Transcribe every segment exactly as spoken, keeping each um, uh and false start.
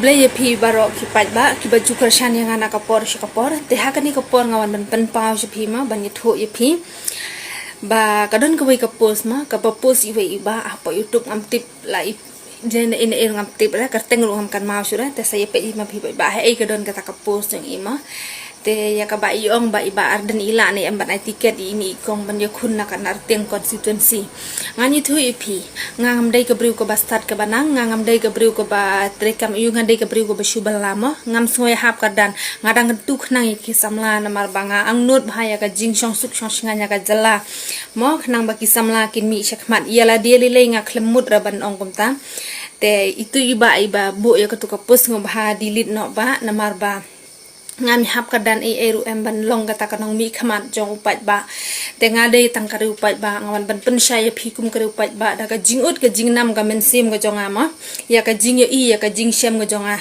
Khublei ïa phi baroh ki paidbah kiba ju kyrshan ïa nga na ka por sha ka por. Te ha kane ka por nga wan ban pynpaw sha phi ma, ban ïathuh ïa phi ba ka don kawei ka post ma, kaba post iwei i bah hapoh YouTube, ngam tip la i, jan ina ir ngam tip re, kyrteng ruh ngam kynmaw shuh re. Te sa ïa peit hi ma phi paidbah, haei ka don kata ka post jong i ma. Te ïa kaba i ong ba i Bah Ardent i lah ne em ban ai tiket ïa ine i kong ban ïakhun na ka Nartiang constituency. Ngan ïathuh ïa phi, nga ngam dei ka briew kaba stad kaba nang, nga ngam dei ka briew kaba treikam aiu, nga dei ka briew kaba shu bylla mo. Ngam sngew ïahap kyrdan, nga dang kyntu khnang ïa ki samla namar ba nga angnud bha ïa ka jingshong suk shong shngaiñ ïa ka jylla mo, khnang ba ki samla kin mih shakhmat. Ïa lade lei lei nga khlem mut re ban ong kumta. Te itu i bah iba buh ïa katu ka post, sngewbha delete noh bah, namar ba ngam ïahap kyrdan ei ei ruh em ban long kata ka nongmihkhmat jong u paidbah. Te nga dei tang ka riewpaidbah, nga wan ban pynshai ïa phi kum ka riewpaidbah da ka jingud ka jingnam ka mynsiem ka jong nga ma, ïa ka jingïohi ïa ka jingshem ka jong nga.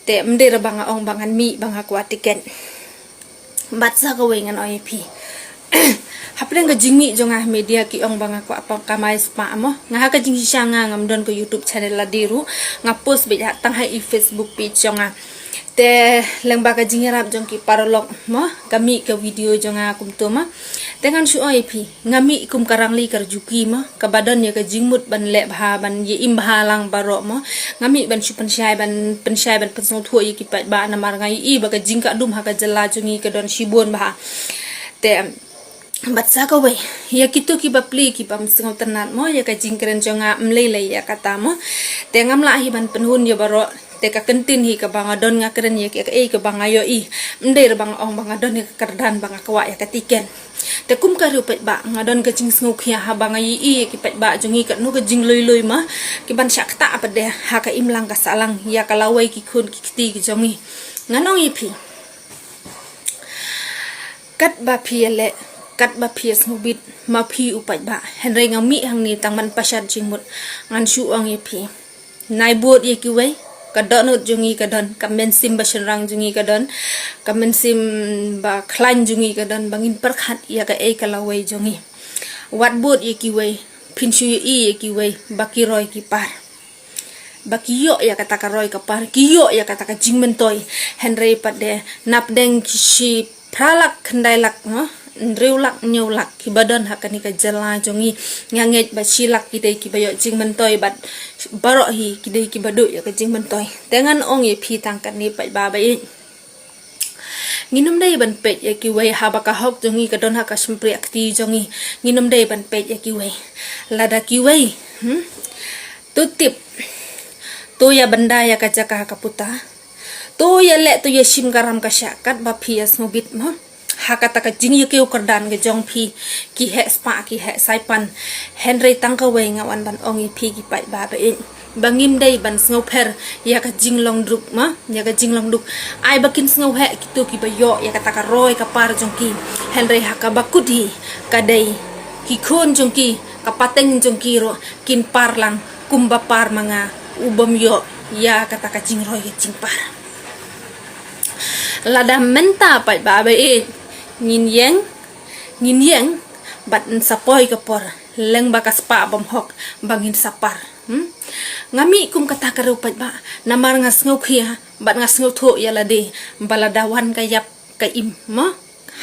Te ym dei re ba nga ong ba ngan mih ba nga kwah tiket. Bad sa kawei ngan ong ïa phi, hapdeng ka jingmih jong nga ha media ki ong ba nga kwah kamai spah mo. Nga ha ka jingshisha nga ngam don ka YouTube channel lade ruh, nga post beit tang ha i Facebook page jong nga. Te lyngba ka jingïarap jong ki paralok mo, ka mih ka video jong nga kumto ma. Te ngan shu ong ïa phi, nga mih kum ka rangli ka rjuki mo, kaba don ïa ka jingmut ban leh bha, ban ïa im bha lang baroh mo. Nga mih ban shu pynshai, ban pynshai, ban pynsngewthuh ïa ki paidbah namar nga ïohi ba ka jingkah dum ha ka jylla jong ngi ka don shibun bha. Te bad sa kawei, ïa kito kiba plie ki bym sngewtynnat mo ïa ka jingkren jong nga, ym lei lei ïa kata mo. Te ngam lah hi ban pynhun ïa baroh. Te ka kyntien hi kaba nga don nga kren ïa kaei kaba nga ïohi. Ym dei re ba nga ong ba nga don ïa ka kyrdan ba nga kwah ïa ka tiket. Te kum ka riewpaidbah nga don ka jingsngewkhia haba nga ïohi ïa ki paidbah jong ngi katno ka jinglui lui ma, ki ban shah ktah pat de ha ka imlang ka sahlang ïa ka lawei ki khun ki kti ki jong ngi. Ngan ong ïa phi, katba phi ïaleh, katba phi ïasngewbit ma phi u paidbah, hynrei nga mih hangne tang ban pynshad jingmut. Ngan shu ong ïa phi, nai bud ïa kiwei. Ka dohnud jong ngi ka don, ka mynsiem ba shynrang jong ngi ka don, ka mynsiem ba khlaiñ jong ngi ka don, ba ngin pyrkhat ïa kaei ka lawei jong ngi. Wat bud ïa kiwei, phin shu ïohi ïa kiwei ba ki roi ki par, ba ki ïoh ïa kata ka roi ka par, ki ïoh ïa kata ka jingmyntoi. Hynrei pat de napdeng ki shi phra lak, khyndai lak, no, hynriew lak, hynñiew lak kiba don ha kane ka jylla jong ngi, nga ngeit ba shi lak ki dei kiba ïoh jingmyntoi bad baroh hi ki dei kiba duh ïa ka jingmyntoi. Te ngan ong ïa phi tang kane paidbah ba ïeit, ngin ym dei ban peit ïa kiwei haba ka hok jong ngi ka don ha ka shympriah kti jong ngi. Ngin ym dei ban peit ïa kiwei. Lada kiwei, hmm? To tip, to ïa bynda ïa ka jaka ka puta, to ïaleh, to ïashim ka ram ka shah katba phi ïasngewbit mo. Ha kata ka jingïakiew kyrdan ka jong phi, ki heh spah, ki heh saipan. Hynrei tang kawei nga wan ban ong ïa phi ki paidbah ba ïeit, ba ngim dei ban sngewpher ïa ka jinglong duk ma, ïa ka jinglong duk. Ai ba kin sngewheh kito kiba ïoh ïa kata ka roi ka par jong ki. Hynrei ha kaba kut hi ka dei ki khun jong ki, ka pateng jong ki ruh kin par lang kumba par ma nga u bym ïoh ïa kata ka jingroi ka jingpar. Lada mynta paidbah ba ïeit, ngin ïeng, ngin ïeng bad yn sa poi ka por lyngba ka spah bymhok ba ngin sa par. Hmm? Nga mih kum kata ka riewpaidbah namar nga sngewkhia bad nga sngewthuh ïa lade ba lada wan ka ïap ka im mo.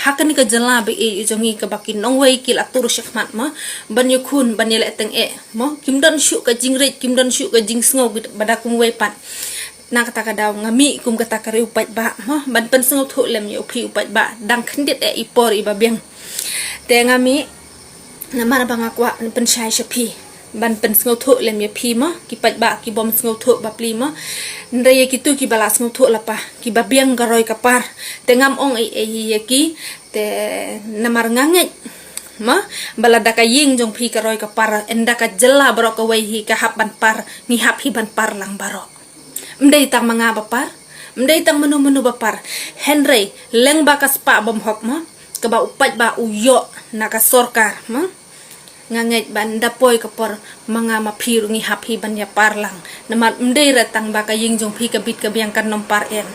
Ha kane ka jylla ba ïeit jong ngi kaba ki nongwei ki la tur shakhmat mo, ban ïakhun, ban ïaleh tyngeh mo, kim don shuh ka jingrit, kim don shuh ka jingsngew ba da kumwei pat. Na kata ka daw nga mih kum kata ka riewpaidbah mo, ban pynsngewthuh lem ïa u phi u paidbah, dang khyndiat eh i por iba biang. Te nga mih namar ba nga kwah pynshai sha phi, ban pynsngewthuh lem ïa phi mo, ki paidbah ki bym sngewthuh bapli mo. Hynrei ïa kito kiba la sngewthuh lypa, kiba biang ka roi ka par, te ngam ong ei ei ïa ki. Te namar nga ngeit mo, ba lada ka ïing jong phi ka roi ka par, ynda ka jylla baroh kawei hi ka hap ban par, ngi hap hi ban par lang baroh. Ym dei tang ma nga ba par, ym dei tang mano mano ba par. Hynrei lyngba ka spah bymhok mo, kaba u paidbah u ïoh na ka sorkar mo, nga ngeit ba ynda poi ka por, ma nga ma phi ruh ngi hap hi ban ïa par lang. Namar ym dei re tang ba ka ïing jong phi ka bit ka biang kan ym par em.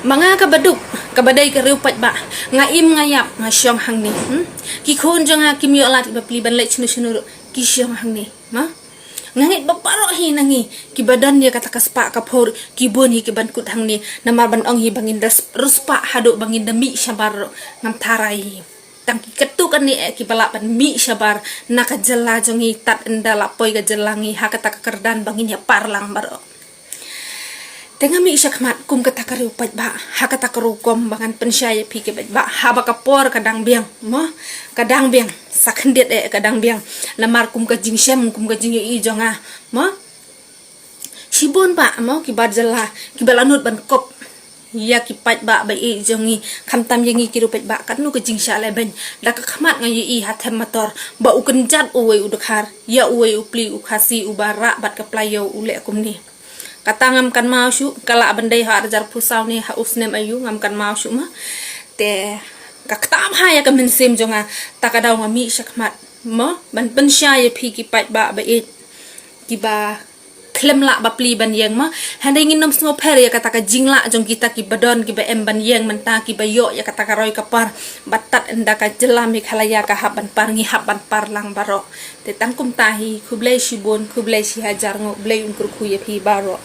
Ma nga kaba duk, kaba dei ka riewpaidbah, nga im nga ïap nga shong hangne. Hmm? Ki khun jong nga kim ïoh lad bapli ban leit shano shano ruh, ki shong hangne. Ma? Nga ngeit ba baroh hi na ngi kiba don ïa kata ka spah ka phor ki bun hi kiban kut hangne, namar ban ong hi ba ngin da sp-, riewspah haduh ba ngin da mih shabar, ngam tharai hi. Tang ki katto katne eh kiba lah ban mih shabar na ka jylla jong ngi tad ynda la poi ka jylla ngi ha kata ka kyrdan ba ngin ïa par lang baroh. Te nga mih shakhmat kum kata ka riew paidbah ha kata ka rukom ba ngan pynshai ïa phi ki paidbah, haba ka por ka dang biang, mo, ka dang biang, sa khyndiat eh ka dang biang. Namar kum ka jingshem, kum ka jingïohi jong nga, mo, shibun bah, mo, kiba jylla, kiba la nud ban kop ïa ki paidbah ba ïeit jong ngi, khamtam ïa ngi ki riew paidbah, katno ka jingshah lehbeiñ. Da ka khmat nga ïohi ha Them Mator ba u kynjat uwei u dkhar ïa uwei u pli u Khasi uba rah bad ka playo, u leh kumne. Kata ngam kynmaw shuh, ka lah ban dei ha arhajar phew saw ne ha u snem aïu, ngam kynmaw shuh ma. Te ka ktah bha ïa ka mynsiem jong nga, ta ka daw nga mih shakhmat, mo, ban pynshai ïa phi ki paidbah ba ïeit kiba khlem lah ba pli ban ïeng, ma. Hynrei ngin ym sngewpher ïa kata ka jinglah jong kita kiba don, kiba em ban ïeng mynta, kiba ïoh ïa kata ka roi ka par, ba tad ynda ka jylla Meghalaya ka hap ban par, ngi hap ban par lang baroh. Te tang kumta hi, khublei shibun, khublei shihajar nguh, Blei un kyrkhu ïa phi baroh.